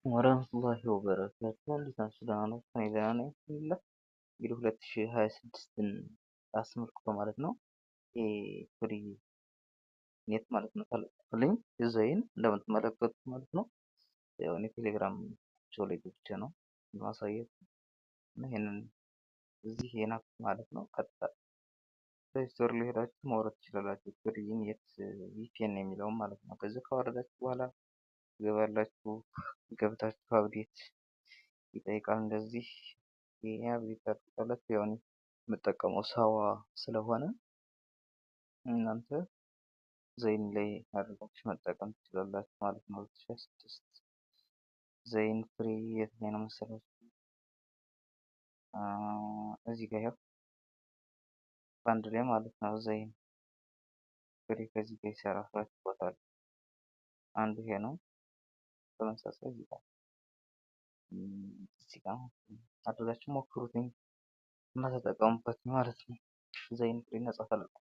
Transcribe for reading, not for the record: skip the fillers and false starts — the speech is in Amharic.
ወራህመቱላሂ ወበረካቱ። እንዴት ናችሁ? ደህና ናችሁ? እኔ ደህና ነኝ አልሐምዱሊላህ። እንግዲህ 2026ን አስመልክቶ ማለት ነው free net ማለት ነው ተለቀቀልኝ ዲዛይን እንደምትመለከቱት ማለት ነው። ያው እኔ ቴሌግራም ላይ ገብቼ ነው ማሳየት እና ይሄንን እዚህ የናፍ ማለት ነው። ቀጥታ Play Store ላይ ሄዳችሁ ማውረድ ትችላላችሁ። Free Net VPN የሚለውን ማለት ነው። ከዚህ ካወረዳችሁ በኋላ ትገባላችሁ። ገብታችሁ update ይጠይቃል። እንደዚህ ይሄ update ታደርጋላችሁ። ያው እኔ የምጠቀመው ሳዋ ስለሆነ እናንተ ዘይን ላይ አድርጋችሁ መጠቀም ትችላላችሁ ማለት ነው። 2026 ዘይን free የት ላይ ነው መሰላችሁ? እዚህ ጋር ያው በአንድ ላይ ማለት ነው። ዘይን free ከዚህ ጋር ይሰራል። ሁለት ቦታ አለ። አንዱ ይሄ ነው። ተመሳሳይ እዚህ ጋር አድርጋችሁ ሞክሩትኝ እና ተጠቀሙበት ማለት ነው። ዘይን free ነጻ ተለቋል።